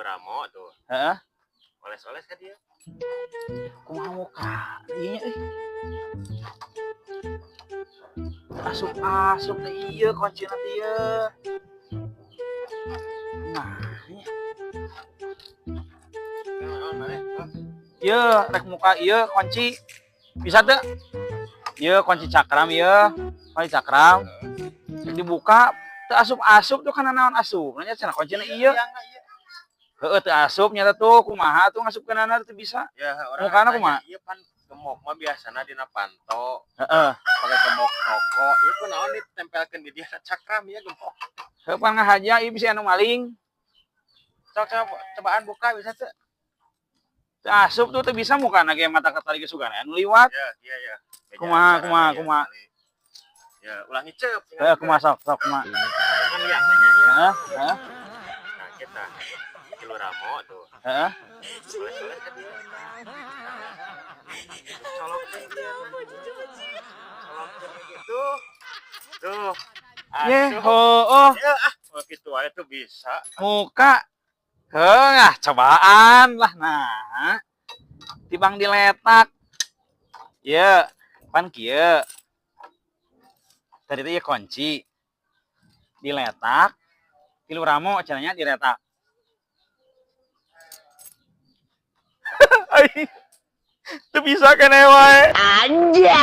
Tilu ramo tuh. Heeh. Oles-oles ka dia. Kumaha muka ieu nya euy. Asup-asup teh ieu kuncina teh ieu. Nah, nya. Naon maneh? Ieu rek muka ieu kunci. Bisa teu? Ieu kunci cakram ieu. Kunci cakram. Rek dibuka teu asup-asup tuh kana naon asup. Nya cenah kuncina ieu. Heeh, teu asup nya tuh kumaha tuh ngasupkeunana teu bisa. Ya, orang Mukana nanya, kumaha? Ieu pan gemok mah biasana dina panto, Heeh. pakai gemok toko. Ieu kunaon ditempelkeun di dia cakram ieu gemok? Heuh, pan ngahaja ieu bisa anu maling. Sok coba cobaan buka bisa teu? Teu asup tuh teu bisa mukana ge mata ketali ge sugan anu liwat. Ya, iya ya. Kumaha, kumaha, kumaha? Ya, ulah ngiceup. Heeh, kumaha sok sok kumaha. Kan liang nanya ya. Heeh, heeh. Nah, kita tilu ramo tuh. Heeh. Oles-oles ka dia. Colok teh dia. Colok teh gitu. Tuh. Ye, Asup. heueuh. Ya, ah, kalau gitu aja tuh bisa. Muka. Heuh, ah cobaan lah nah. Tibang diletak. Ye, pan kieu. Tadi teh ieu kunci. Diletak. Tilu ramo cenah nya diletak. Ai. Teu bisa keneh wae. Anjay.